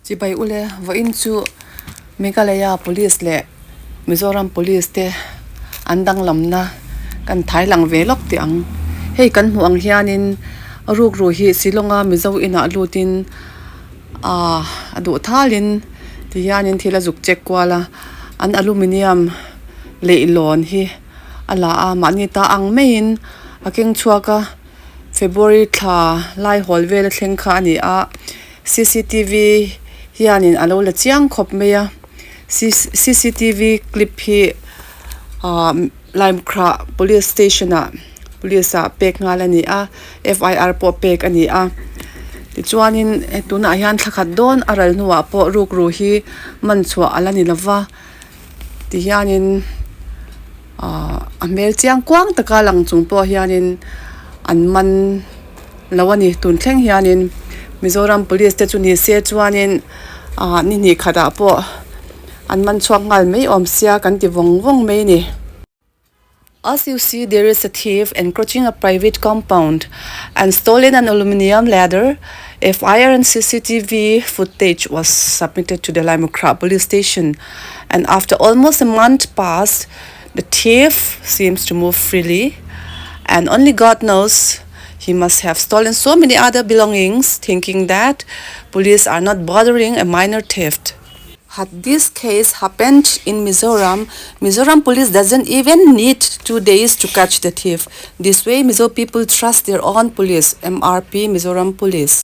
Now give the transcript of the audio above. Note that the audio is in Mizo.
Chibai ule vawiin chu Meghalaya police leh Mizoram police te an danglamna kan thai lang ve lawk teh ang. Hei kan hmuh ang hianin rukru hi Shillong a Mizo inah lutin ahh a duh thalin tihianin thil a zuk check kual a an aluminium leihlawn hi a la a mahni ta ang maiin a keng chhuak a February thla lai hawl vel a thleng kha a ni a cctv hianin a lo la chiang khawp mai a cctv clip hi ahh Limkhra police station ah police ah pek nghal a ni a fir pawh pek a ni a tichuanin tunah hian thla khat dawn a ral hnuah pawh rukru hi man chhuah a la ni lova tihianin ahh a hmel chiang kuang taka lang chung pawh hianin an man lo a ni tun thleng hianin Mizoram police te chu ni se chuanin ahh ni hnih khatah pawh an man chhuak nghal mai awm sia kan ti vawng vawng mai a ni. As you see there is a thief encroaching a private compound and stolen an aluminium ladder. F_I_R and C_C_T_V footage was submitted to the Laimukhra police station and after almost a month passed the thief seems to move freely and only god knows he must have stolen so many other belongings thinking that police are not bothering a minor theft. Had this case happened in Mizoram, Mizoram police doesn't even need 2 days to catch the thief. This way Mizo people trust their own police, M_R_P Mizoram Police.